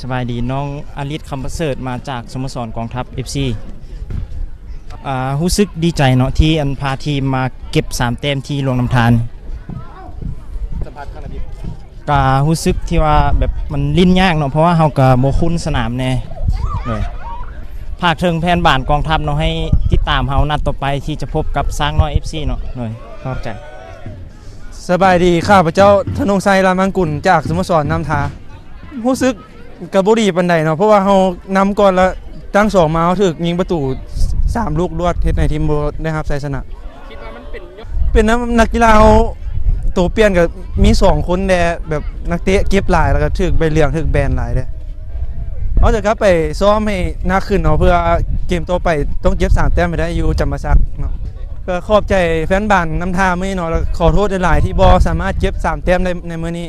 ສະບາຍດີ ນ້ອງອາລິດ ຄຳປະເສີດ ມາຈາກສະໂມສອນກອງທັບ ເອັຟຊີ. ອ່າ ຮູ້ສຶກດີໃຈເນາະ ທີ່ອັນພາທີມມາເກັບສາມແຕ້ມທີ່ຫຼວງນ້ຳທາ. ສຳພາດຄາງນະບິດ ກະຮູ້ສຶກທີ່ວ່າແບບມັນຫຼິ້ນຍາກເນາະ ເພາະວ່າເຮົາກະບໍ່ຄຸ້ນສະໜາມແດ່. ໂດຍ ຝາກເຖິງແຟນບານກອງທັບເນາະ ໃຫ້ຕິດຕາມເຮົານັດຕໍ່ໄປທີ່ຈະພົບກັບຊ້າງນ້ອຍ ເອັຟຊີ ເນາະ. ໂດຍ ຂອບໃຈ. ສະບາຍດີ ຂ້າພະເຈົ້າ ທະນົງໄຊ ລາມັງກຸນ ຈາກສະໂມສອນນ້ຳທາ. ຮູ້ສຶກກະບໍ່ດີປານໃດເນາະ ເພາະວ່າເຮົານຳກ່ອນ ແລ້ວຕັ້ງສອງມາ ເຮົາຖືກຍິງປະຕູສາມລູກລວດ ເຮັດໃຫ້ທີມບໍ່ໄດ້ຮັບໄຊຊະນະ. ຄິດວ່າມັນເປັນ ເປັນນຳນັກກິລາເຮົາໂຕປ່ຽນກະມີສອງຄົນແດ່ ແບບນັກເຕະເຈັບຫຼາຍ ແລ້ວກະຖືກໃບເຫຼືອງ ຖືກແບນຫຼາຍແດ່. ເຮົາຈະກັບໄປຊ້ອມໃຫ້ໜັກຂຶ້ນເນາະ ເພື່ອເກມຕໍ່ໄປຕ້ອງເກັບສາມແຕ້ມໃຫ້ໄດ້ຢູ່ຈຳປາສັກເນາະ. ກະຂອບໃຈແຟນບານນ້ຳທາມື້ນີ້ເນາະ ແລ້ວຂໍໂທດຫຼາຍໆ ທີ່ບໍ່ສາມາດເກັບສາມແຕ້ມໄດ້ໃນມື້ນີ້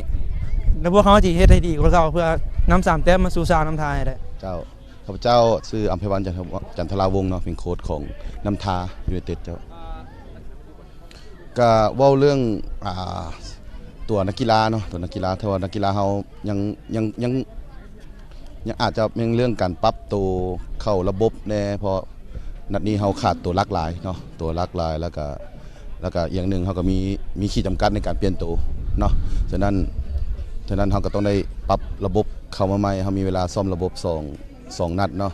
ແລ້ວພວກເຮົາຊິເຮັດໃຫ້ດີກວ່າເກົ່າ ເພື່ອນຳສາມແຕ້ມມາສູ່ຊ້າງນ້ຳທາໃຫ້ໄດ້. ເຈົ້າ ຂ້າພະເຈົ້າຊື່ ອຳໄພວັນ ຈັນທະ ຈັນທະລາວົງເນາະ ເປັນໂຄດຂອງນ້ຳທາຢູໄນເຕັດເຈົ້າ. ກະເວົ້າເລື່ອງ ອ່າ ຕົວນັກກິລາເນາະ ຕົວນັກກິລາ ແຕ່ວ່ານັກກິລາເຮົາຍັງ ຍັງ ຍັງ ຍັງອາດຈະຍັງເລື່ອງການປັບໂຕເຂົ້າລະບົບແດ່ ເພາະນັດນີ້ເຮົາຂາດຕົວຫຼັກຫຼາຍເນາະ ຕົວຫຼັກຫຼາຍ ແລ້ວກະ ແລ້ວກະຢ່າງໜຶ່ງເຮົາກະມີ ມີຂີດຈຳກັດໃນການປ່ຽນໂຕເນາະ. ສະນັ້ນ ສະນັ້ນເຮົາກະຕ້ອງໄດ້ປັບລະບົບເຂົ້າມາໃໝ່ ເຮົາມີເວລາຊ້ອມລະບົບສອງ ສອງນັດເນາະ.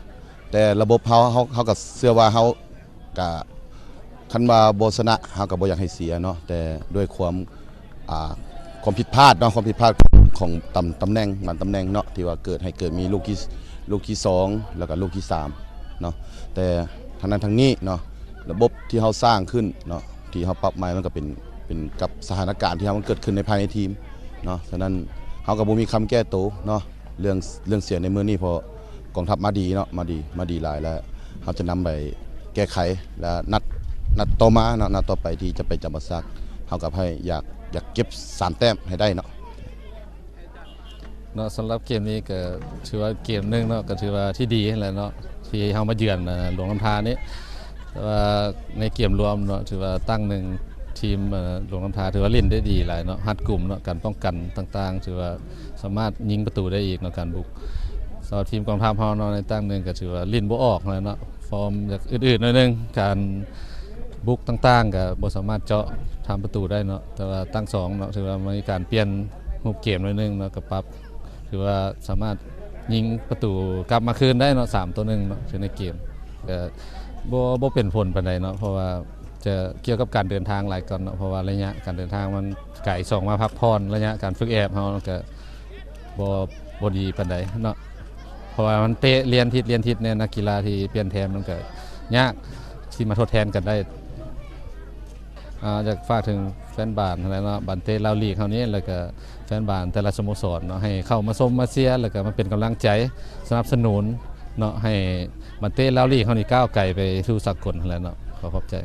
ແຕ່ລະບົບເຮົາ ເຮົາ ເຮົາກະເຊື່ອວ່າເຮົາ ກະຄັນວ່າບໍ່ຊະນະ ເຮົາກະບໍ່ຢາກໃຫ້ເສຍເນາະ ແຕ່ດ້ວຍຄວາມ ອ່າ ຄວາມຜິດພາດເນາະ ຄວາມຜິດພາດຂອງ ຂອງຕຳ ຕຳແໜ່ງ ບາງຕຳແໜ່ງເນາະ ທີ່ວ່າເກີດ ໃຫ້ເກີດມີລູກທີ ລູກທີສອງ ແລ້ວກະລູກທີສາມເນາະ. ແຕ່ທັງນັ້ນທັງນີ້ເນາະ ລະບົບທີ່ເຮົາສ້າງຂຶ້ນເນາະ ທີ່ເຮົາປັບໃໝ່ ມັນກະເປັນ ເປັນກັບສະຖານະການທີ່ເຮົາ ມັນເກີດຂຶ້ນໃນພາຍໃນທີມເນາະ. ສະນັ້ນເຮົາກະບໍ່ມີຄຳແກ້ໂຕເນາະ. ເລື່ອງ ເລື່ອງສຽງໃນມື້ນີ້ ເພາະກອງທັບມາດີເນາະ ມາດີ ມາດີຫຼາຍ ແລ້ວເຮົາຈະນຳໄປແກ້ໄຂ ແລ້ວນັດ ນັດຕໍ່ມາເນາະ ນັດຕໍ່ໄປທີ່ຈະໄປຈຳປາສັກ ເຮົາກະໃຫ້ຢາກ ຢາກເກັບສາມແຕ້ມໃຫ້ໄດ້ເນາະ. ເນາະ ສຳລັບເກມນີ້ກະຖືວ່າເກມໜຶ່ງເນາະ ກະຖືວ່າທີ່ດີຫັ້ນແຫຼະເນາະ ທີ່ເຮົາມາເຢືອນ ອາ ຫຼວງນ້ຳທານີ້. ແຕ່ວ່າໃນເກມລວມເນາະ ຖືວ່າຕັ້ງໜຶ່ງທີມ ເອີ ຫຼວງນ້ຳທາຖືວ່າຫຼິ້ນໄດ້ດີຫຼາຍເນາະ ຮັດກຸມເນາະ ການປ້ອງກັນຕ່າງໆ ຖືວ່າສາມາດຍິງປະຕູໄດ້ອີກເນາະ ການບຸກ. ສຳລັບທີມກອງທັບເຮົາເນາະ ໃນຕັ້ງໜຶ່ງກະຖືວ່າຫຼິ້ນບໍ່ອອກຫັ້ນແຫຼະເນາະ ຟອມຢາກອືດໆໜ້ອຍໜຶ່ງ ການບຸກຕ່າງໆກະບໍ່ສາມາດເຈາະທຳປະຕູໄດ້ເນາະ. ແຕ່ວ່າຕັ້ງສອງເນາະ ຖືວ່າມີການປ່ຽນຮູບເກມໜ້ອຍໜຶ່ງເນາະ ກະປັບ ຖືວ່າສາມາດຍິງປະຕູກັບມາຄືນໄດ້ເນາະ ສາມຕໍ່ໜຶ່ງເນາະ ຄືໃນເກມ. ກະບໍ່ ບໍ່ເປັນຜົນປານໃດເນາະ ເພາະວ່າຈະກ່ຽວກັບການເດີນທາງຫຼາຍກ່ອນເນາະ ເພາະວ່າໄລຍະການເດີນທາງມັນໄກ. ສອງມາພັກຜ່ອນ ໄລຍະການຝຶກແອບເຮົາກະບໍ່ ບໍ່ດີປານໃດເນາະ ເພາະວ່າມັນເຕະລຽນທິດ ລຽນທິດແນ່ ນັກກິລາທີ່ປ່ຽນແທນມັນກະຍາກທີ່ມາທົດແທນກັນໄດ້. ອາ ຢາກຝາກເຖິງແຟນບານຫັ້ນແຫຼະເນາະ ບານເຕະລາວລີກເຮົານີ້ ແລ້ວກະແຟນບານແຕ່ລະສະໂມສອນເນາະ ໃຫ້ເຂົ້າມາຊົມມາເຊຍ ແລ້ວກະມາເປັນກຳລັງໃຈສະໜັບສະໜູນເນາະ ໃຫ້ບານເຕະລາວລີກເຮົານີ້ກ້າວໄກໄປສູ່ສາກົນຫັ້ນແຫຼະເນາະ. ຂໍຂອບໃຈ.